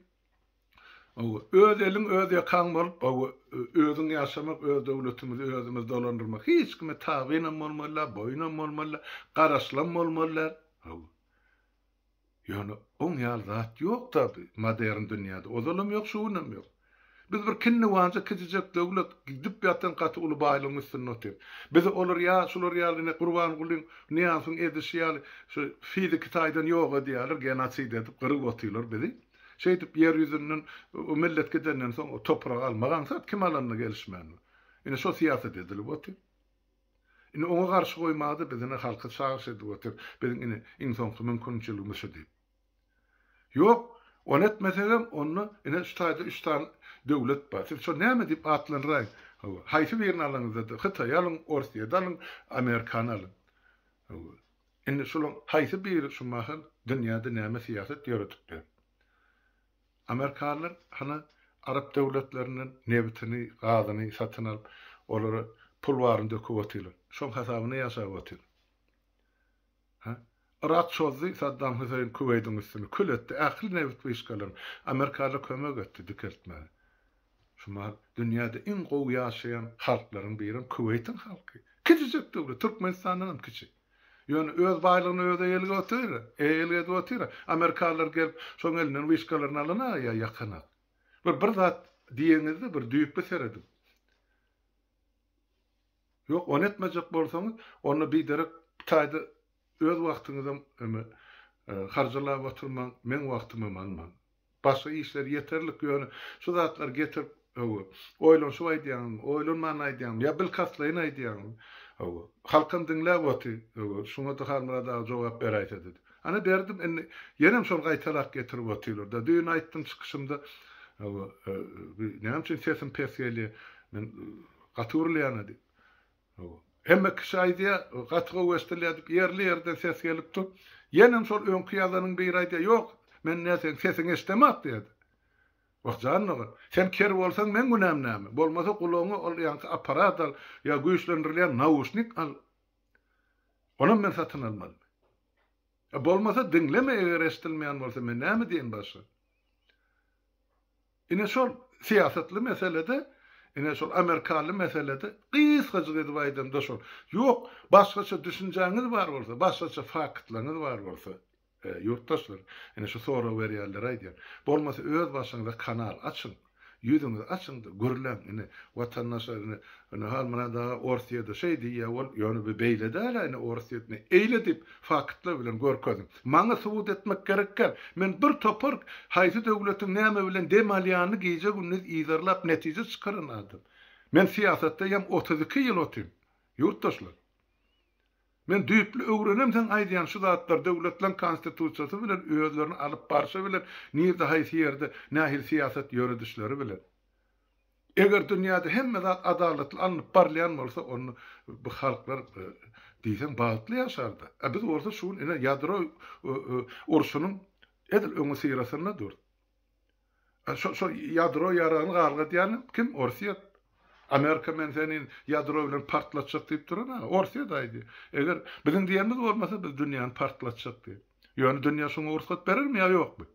Hawa, öz eliň, öz ýakaň bolup, hawa, özüň ýaşamak, öz döwletimizi özümiz dolandyrmak. Hiç kime tabynam bolmaly däl, boýunam bolmaly däl, garaşlam bolmaly däl. Hawa. Ýöne oň ýaly zat ýok-da bu modern dünýäde. Ozalam ýok, şu günem ýok. Biz bir kinniwanja kiçijek döwlet, gidip ýatan gaty uly baýlygyň üstünde otyrys. Bizi olar ýa şular ýaly ine Gurbangulyň, Nyýazowyň edişi ýaly şu fiziki taýdan ýok edýärler, genosid edip gyryp otyrlar bizi. Şeýdip ýer ýüzünden o millet gidenden soň o topragy almak aňsat, kim alanyna gelişmän. Ine şo syýasat edilip otyr. Indi oňa garşy goýmaga-da biz ine halka çagyryş edip otyrys. Biziň ine iň soňky mümkinçiligimiz şu diýip. Ýok, ony etmesegem, onda ine şu taýda üç sany döwlet bar. Siz şony näme diýip atlandyraýyň? Hawa, haýsy birini alaňyzda-da, Hytaýy alyň, Orsýeti alyň, Amerikany alyň. Hawa. Indi şolaryň haýsy biri şu mahal dünýäde näme syýasat ýöredip ber? Amerikalylar hana arap döwletlerinden nebitini, gazyny satyn alyp, olara pul baryny döküp otyrlar. Şoň hasabyna ýaşap otyr. Hä? Yrak çozdy, Saddam Hüseýin Kuweýdiň üstüni kül etdi, ähli nebit wyşkalaryny. Amerikalylar kömek etdi dikeltmäge. Şu mahal dünýäde iň gowy ýaşaýan halklaryň birem Kuweýtiň halky. Kiçijek döwlet, Türkmenistandanam kiçi. Ýöne öz baýlygyna özi eýelik otyr, eýelik edip otyr. Amerikalylar gelip şoň elinden wyşkalaryny alana ýa ýakanak. Bir bir zat diýeňizde bir düýpli serediň. Ýok, ony etmejek bolsaňyz, onda biderek taýda öz wagtyňyzam eme harjalap oturmaň, meň wagtymam almaň. Başga işler ýeterlik, ýöne şu zatlary getirip, hawa, oýlanyşyp aýdýaňyzmy, oýlanman aýdýaňyzmy ýa bilkastlaýyn aýdýaňyzmy, hawa, halkam diňläp otyr, hawa, şuňa-da Halmyrat aga jogap beräýse diýdi. Ana berdim, indi ýenem şol gaýtalap getirip otyrlar-da. Düýn aýtdym çykyşymda, hawa, näme üçin sesim pes gelýär, men gaty gürleýän-ä diýip. Hawa. Hemme kişi aýdýar, gaty gowy eşdilýär diýip, ýerli-ýerden ses gelip dur. Ýenem şol öňki ýazanyň biri aýdýar, ýok, men nä seň sesiňi eşidemok diýýär. Wah, jan dogan, sen ker bolsaň meň günäm näme? Bolmasa gulagyňa ol ýaňky apparat al, ýa güýçlendirilýän nauşnik al. Onam men satyn almalymy? E, bolmasa diňleme eger eşdilmeýän bolsa men näme diýeýin başga? Ine şol syýasatly meselede, ine şol amerikanly meselede gysgajyk edip aýdamda şol. Ýok, başgaça düşünjäňiz bar bolsa, başgaça faktlaryňyz bar bolsa, ýurtdaşlar, ine şu sorag berýänlere aýdýan. Bolmasa öz başyňyza kanal açyň. Ýüzüňizi açyň-da, gürläň, ine, watandaşlar, ine, ine, Halmyrat aga Orsýede şeý diýýär, ol, ýöne bu beýle däl-ä, ine, Orsýet ine, eýle diýip, faktlar bilen görkeziň. Maňa subut etmek gerek däl. Men bir topar haýsy döwletiň näme bilen dem alýanyny gije-gündiz yzarlap netije çykaran adam. Men syýasatda ýam 32 ýyl otyryn, ýurtdaşlar. Men düýpli öwrenemseň aýdýan şu zatlar döwletleň konstitusiýasy bilen özlerini alyp barşy bilen nirde haýsy ýerde nähili syýasat ýöredişleri bilen. Eger dünýäde hemme zat adalatly alnyp barylýan bolsa onda bu halklar diýseň bagtly ýaşardy. A biz bolsa şu gün ine ýadro urşunyň edil öňüsyrasynda durus. Şo şo ýadro ýaragyny galgadýan kim? Orsýet. Amerika men seni ýadro bilen partlatjak diýip duran ha. Orsýet aýdýar. Eger biziň diýenimiz bolmasa biz dünýäni partlatjak diýip. Ýöne dünýä şoňa rugsat berermi ýa ýokmy?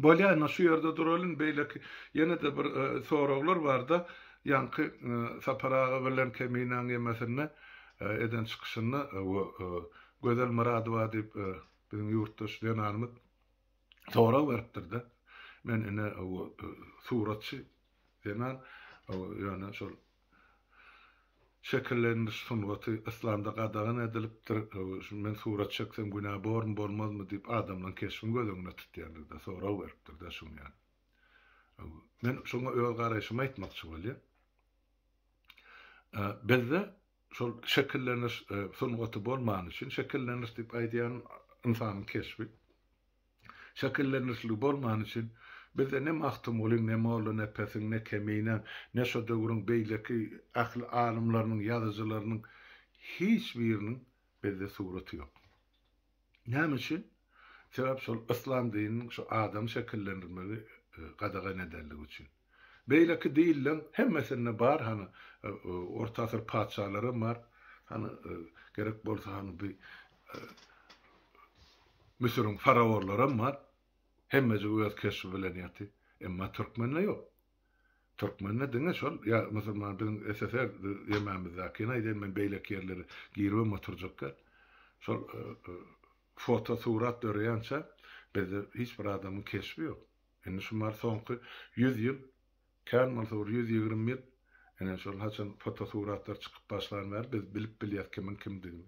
Bolýar, indi şu ýerde duralyn. Beýleki ýene-de bir e, soraglar barda. Ýaňky e, Sapar aga bilen Keminäň ýemesinde e, eden çykyşynda Gözel Myradowa diýip Biziň ýurtdaş zenanymyz sorag beripdir-de. Men ine suratçy zenan, ýöne şol şekillendiriş sungaty yslamda gadagan edilipdir. Men surat çeksem günä bormy, bolmazmy diýip adamlaryň keşbini göz öňünde tutýan-da sorag beripdir-de şuň ýaly. Men şoňa öz garaýşymy aýtmakçy bolýan. Bizde şol şekilleniş sungaty bolmany üçin, şekilleniş diýip aýdýanym ynsanyň keşbi, şekillenişligi bolmany üçin bizde ne Magtymgulyň, ne Mollanepesiň, ne Keminäň, ne şo döwrüň beýleki ähli alymlarynyň, ýazyjylarynyň hiç biriniň bizde suraty ýok. Näme üçin? Sebäp şol yslam dininiň şu adamy şekillendirmegi gadagan edenligi üçin. Beýleki dinleň hemmesinde bar hany orta asyr patyşalaram bar. Hany gerek bolsa hany bi Müsüriň faraonlaram bar. Hemmejigi öz keşbi bilen ýaty. Emma türkmende ýok. Türkmende diňe şol ýa musulman biziň SSR ýemämizdäkini aýdaýyn men beýleki ýerlere giribem oturjak däl. Şol foto surat döreýänçä bizde hiç bir adamyň keşbi ýok. Indi şumar soňky ýüz ýyl, kän bolsa bir 120 ýyl, ine şol haçan fotosuratlar çykyp başlan bäri biz bilip bilýäs kimiň kimdigini.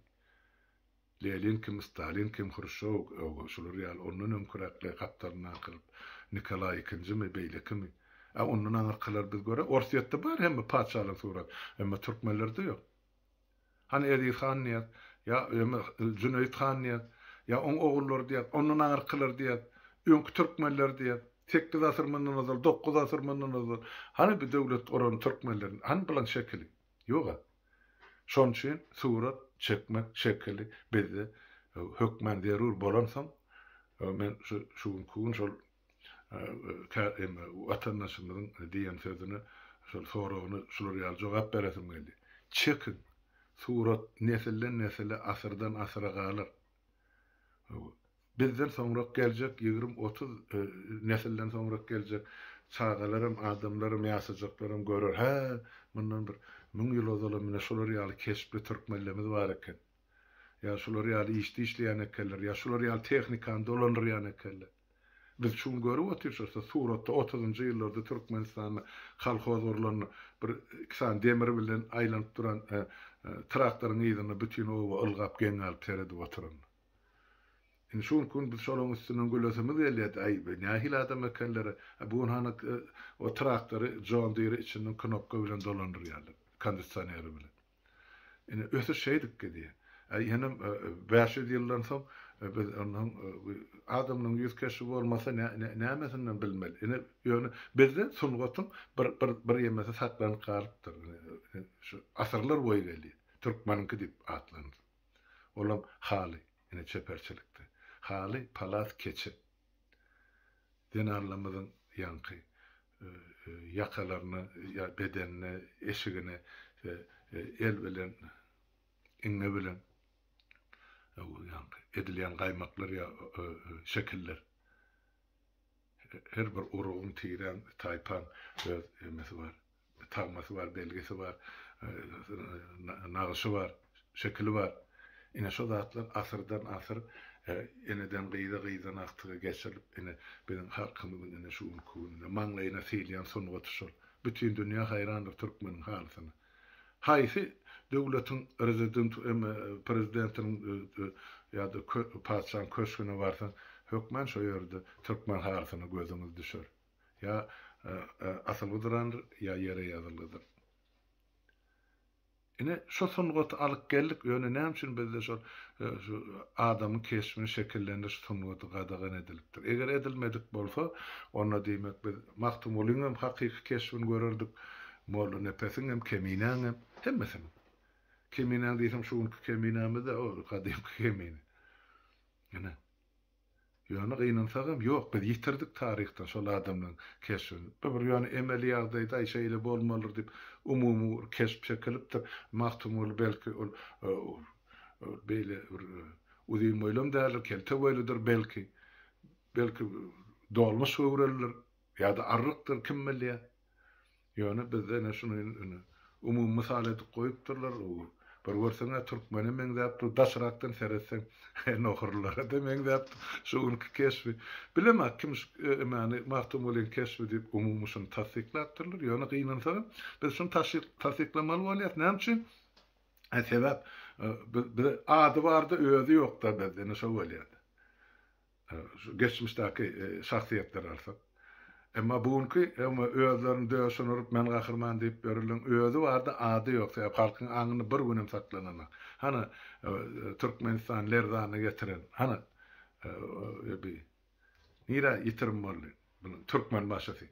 Lenin kim, Stalin kim, Hruşşow, şular ýaly ondan öňküräkler gapdalyndaky Nikolaý ikinjimi, beýlekimi. A ondan aňyrkylar biz göre, Orsýetde bar hemme patyşalaryň suraty, emma türkmenlerde ýok. Hany Eziz han diýýäs, ýa eme Jüneýit han diýýäs, ýa oň ogullary diýýäs, ondan aňyrkylar diýýäs, öňki türkmenler diýýäs, sekiz asyr mundan ozal, dokuz asyr mundan ozal, hany bu döwlet guran türkmenleriň, hany bulaň şekili? Ýog-a. Şonuň üçin surat çekmek şekili bizde hökmän zerur bolansoň, men şu şu günki gün şol watandaşymyzyň diýen sözüne, şol soragyna şular ýaly jogap beresim geldi. Çekiň! Surat nesilden-nesile, asyrdan-asyra galar. Bizden soňrak geljek ýigrim-otuz nesilden soňrak geljek çagalaram, adamlaram, ýaşajaklaram görer, hä, mundan bir müň ýyl ozalam ine şular ýaly keşpli türkmenlerimiz bar eken. Ýa şular ýaly işde işleýän ekenler, ýa şular ýaly tehnikany dolandyrýan ekenler. Biz şu gün görüp otyrys şo suratda otuzynjy ýyllarda Türkmenistanda kolhoz gurlanda bir iki sany demir bilen aýlanyp duran traktoryň yzynda bütin oba ylgap geň galyp seredip oturan. Indi şu günki gün biz şolaryň üstünden gülesimiz gelýärdi, aý bu nähili adam ekenler, bu gün hany o traktory John Deere içinden knopka bilen dolandyrýarlar, kondisioneri bilen. Ine, ösüş şeýdip gidýär. Äý, ýenem 500 ýyldan soň biz ondan adamynyň ýüz keşbi bolmasa nämesinden bilmeli. Ine, ýöne bizde sungatyň bir bir bir ýemesi saklanyp galypdyr. Şu asyrlar boýy gelýär. Türkmeniňki diýip atlandyr. Olam haly, ine çeperçilikde. Haly, palas, keçe. Zenanlarymyzyň ýaňky ýakalaryna ýa bedenine, eşigine el bilen, iňňe bilen ýaňky edilýän gaýmaklar ýa şekiller. Her bir urugyň, tiräň, taýpaň öz emesi bar. Tagmasy bar, belgisi bar, nagyşy bar, şekili bar. Ine şo zatlar asyrdan asyr eneden gyza, gyzdan agtyga geçirilip, ine biziň halkymyzyň ine şu günki gününe maňlaýyna sylýan sungaty şol. Bütin dünýä haýrandyr türkmeniň halysyna. Haýsy döwletiň rezident prezidentiniň ýa-da patyşanyň köşgüne barsaň, hökman şo ýerde türkmen halysyna gözüňiz düşer. Ýa asylgy durandyr, ýa ýere ýazylgydyr. Ine, şo sungaty alyp geldik, ýöne näme üçin bizde şol şu adamyň keşbini şekillendiriş sungaty gadagan edilipdir? Eger edilmedik bolsa, onda diýmek biz Magtymgulyň hem hakyky keşbini görerdik, Mollanepesiň hem, Keminäň hem, hemmesiniň. Keminäň diýsem şu günki Keminämiz-dä, o gadymky Kemine. Ine. Ýöne gynansagam ýok biz ýitirdik taryhdan şol adamlaň keşbini. Bu bir ýöne emeli ýagdaýda aý şeýle bolmalyr diýip umumy bir keşp çekilipdir. Magtymguly belki ol beýle bir uzyn boýlam däldir, kelte boýludyr belki. Belki dolmuş göwrelidir ýa-da arrykdyr kim bilýär. Ýöne bizde ine şuny ine umumy mysal edip goýupdyrlar. Bir görseň-ä türkmene meňzäp dur, daşrakdan seretseň nohurlylara-da meňzäp dur şu günki keşbi. Bilemok kim şu emäni Magtymgulyň keşbi diýip umumy şuny tassyklapdyrlar. Ýöne gynansagam biz şuny tassyklamaly bolýas. Näme üçin? Sebäp bize ady bardy özi ýokda bizde ine şo bolýar. Şu geçmişdäki şahsyýetleri alsak. Emma bu günki emma özlerini döşüne urup men gahryman diýip ýörenleň özi bardy ady ýok sebäp halkyň aňynda bir günem saklananok. Hany Türkmenistany lerzana getiren hany bi nirä ýitirim boldy bunuň türkmenbaşysy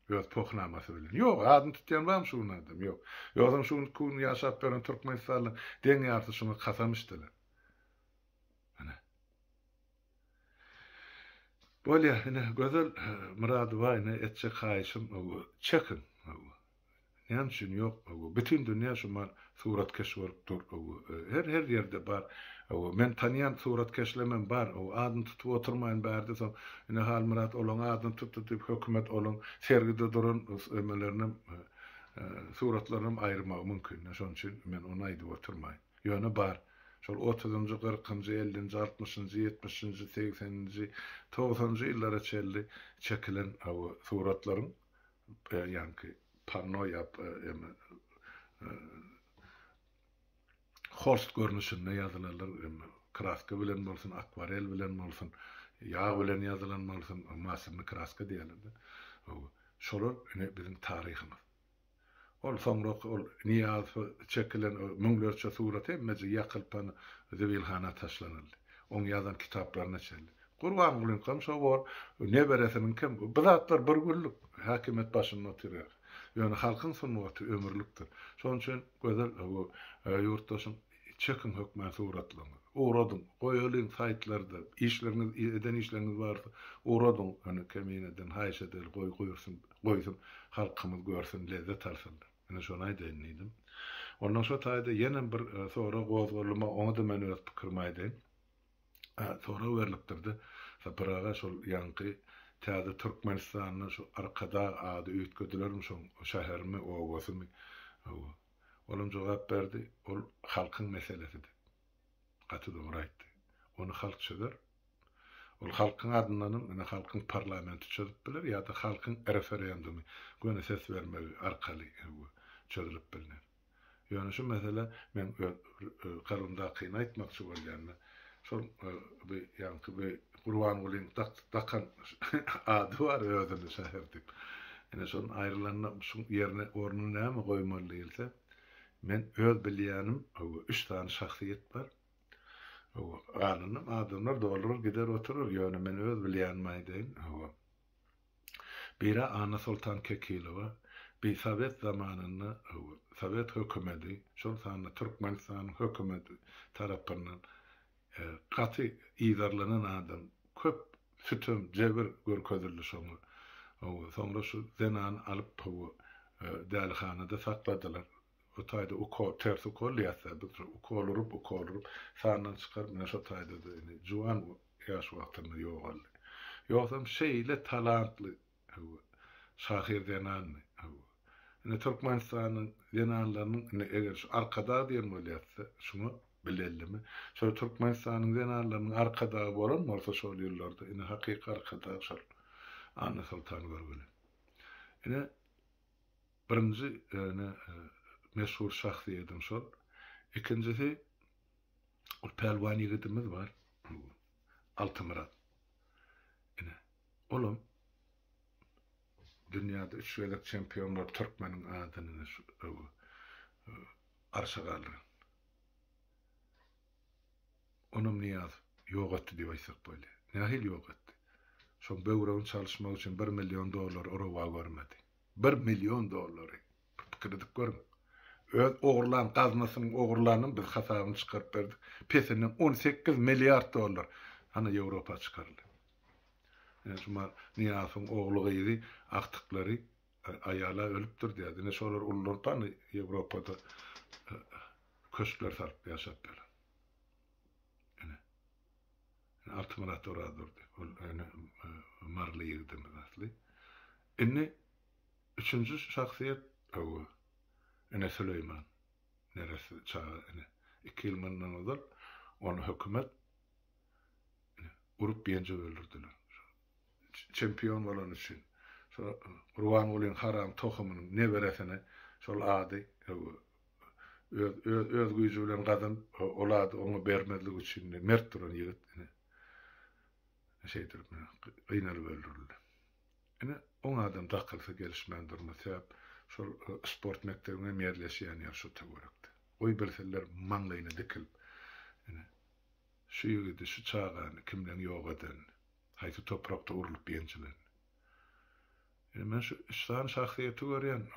öz pohnamasy bilen. Ýok adyny tutýan barmy şu gün adam ýok. Ýogsam şu günki gün ýaşap ýören türkmenistanlyň deň ýarysy şuňa kasam içdiler. Ine. Bolýa, ine, Gözel Myradowa ine etjek haýyşym, çekiň. Näme üçin ýok? Bütin dünýä şu mal suratkeş bolup dur. Her her ýerde bar. Men tanýan suratkeşlemem bar. Adyny tutup oturmaýyn bärde soň ine Halmyrat olaň adyny tutdy diýip hökümet olaň sergide duran emelerinem suratlarynam aýyrmagy mümkin. Şonuň üçin men ony aýdyp oturmaýyn. Ýöne bar. Şol otuzynjy, kyrkynjy, ellinji, altmyşynjy, ýetmişinji, segseninji, togsanynjy ýyllara çenli çekilen suratlaryň ýaňky panno ýa holst görnüşinde ýazylanlar, kraska bilen bolsun, akwarel bilen bolsun, ýag bilen ýazylan bolsun, maslyny kraska diýýärler-de. Şolar ine biziň taryhymyz. Ol soňraky ol Nyýazowa çekilen müňlerçe surat hemmeje ýakylyp hany zibilhana taşlanyldy. Oň ýazan kitaplaryna çenli. Gurbangulyňkam şo bor, neberesiniňkem. Bu zatlar bir günlük häkimiýet başynda otyrýar. Ýöne halkyň sungaty ömürlikdir. Şonuň üçin gözel bu ýurtdaşym çekiň hökmän suratlaryňyzy. Ugradyň, goýalyň saýtlarda, işleriňiz, eden işleriňiz barsa ugradyň, ýöne Kemineden haýyş edeli goý goýursun, goýsun, halkymyz görsün, lezzet alsynlar. Ine şony aýdaýyn diýdim. Ondan şo taýda ýenem bir sorag gozgaldy, oňa-da men öz pikirimi aýdaýyn. Sorag berlipdir-de, Sapar aga şol ýaňky täze Türkmenistanda şu Arkadag ady üýtgedilermi şoň şäherimi, obasymy? Hawa. Olam jogap berdi, ol halkyň meselesi diýip. Gaty dogry aýtdy. Ony halk çözer. Ol halkyň adyndanam ine halkyň parlamenti çözüp biler ýa-da halkyň referendumy, göni ses bermegi arkaly çözülip bilner. Ýöne şu mesele meň öz kalbymdakyny aýtmakçy bolýan-da. Şol bu ýaňky bu Gurbangulyň dakan ady bar özüne şäher diýip. Ine şondan aýrylanda şuň ýerine ornuna näme goýmaly diýilse, men öz bilýänim üç sany şahsyýet bar. Galanynam adamlar doldurar gider oturar, ýöne men öz bilýänimi aýdaýyn. Biri Annasoltan Kekilowa, bi sowet zamanynda sowet hökümedi, şol sanda Türkmenistanyň hökümedi tarapyndan gaty yzarlanan adam, köp sütem, jebir görkezildi şoňa. Soňra şu zenany alyp dälihanada sakladylar. O taýda ukol, ters ukol diýýäs-dä biz, şo ukol urup, ukol urup, sandan çykaryp, ine şo taýda-da indi juwan ýaş wagtynda ýogaldy. Ýogsam şeýle talantly, hawa, şahyr zenandy, hawa. Indi Türkmenistanyň zenanlarynyň indi eger şu Arkadag diýen bolýarsa, şuňa bilellimi? Şol Türkmenistanyň zenanlarynyň arkadagy bolan bolsa şol ýyllarda, ine hakyky arkadag şol Annasoltan Görgüli. Ine Birinji ine meşhur şahsyýedim şol. Ikinjisi ol pälwan ýigidimiz bar. Altymyrat. Ine olam dünýäde üç gezek çempion bolup türkmeniň adyny şu arşa galdyran. Onam Nyýazow ýok etdi diýip aýtsak bolýar. Nähili ýok etdi? Şoň böwregini çalyşmak üçin bir million dollary rowa görmedi. Bir million dollary. Bir pikir edip görüň. Öz ogurlan gaznasynyň ogurlanyny biz hasabyny çykaryp berdik. Pesinden 18 milliard dollar hana Ýewropa çykaryldy. Ine şu Nyýazowyň ogly-gyzy, agtyklary, aýala ölüpdir diýýär. Ine şolar ululanyp hany Ýewropada köşkler salyp ýaşap ýörler. Ine. Ine Altymyrat Orazdurdy. Ol ine maryly ýigidimiz asly. Indi üçünji şahsyýet hawa, ine Süleýman neresse çaga ine iki ýyl mundan ozal ony hökümet ine urup ýenjip öldürdiler. Çempion bolany üçin. Şo Gurbangulyň haram tohumynyň neberesine şol ady hawa öz öz öz güýji bilen gazanyp ol ady oňa bermezlik üçin mert duran ýigit ine şeýdilip gynalyp öldürildi. Ine, oň adam dakylsa gelişmän durmaz. Sebäp şol sport mekdebiň hem ýerleşýän ýeri şo töwerekde. Goý bilsinler maňlaýyna dikilip, ine, şu ýigidi, şu çagany kimleň ýok edenini, haýsy toprakda urlup ýenjilenini. Ine, men şu üç sany şahsyýeti görýän.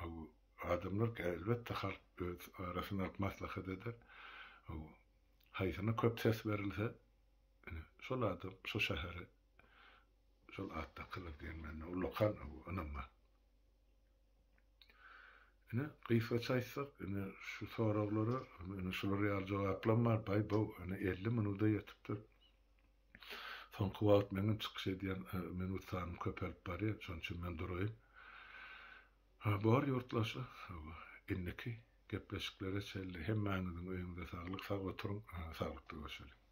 Adamlar elbetde halk öz arasynda alyp maslahat eder. Haýsyna köp ses berilse, ine, şol adam şo şähere Şol at dakylar diýen mende ullakan ynam bar. Ine, gysgaça aýtsak, ine, şu soraglara ine şular ýaly jogaplam bar. Baý bow, ine 50 minuda ýetipdir. Soňky wagt meňem çykyş edýän e, minut sanym köpelip barýar. Şonuň üçin men duraýyn. Ha, bor ýurtlaşlar. Indiki. Gepleşiklere çenli hemmäňiziň öýüňize saglyk, sag oturyň, saglykda görşeliň.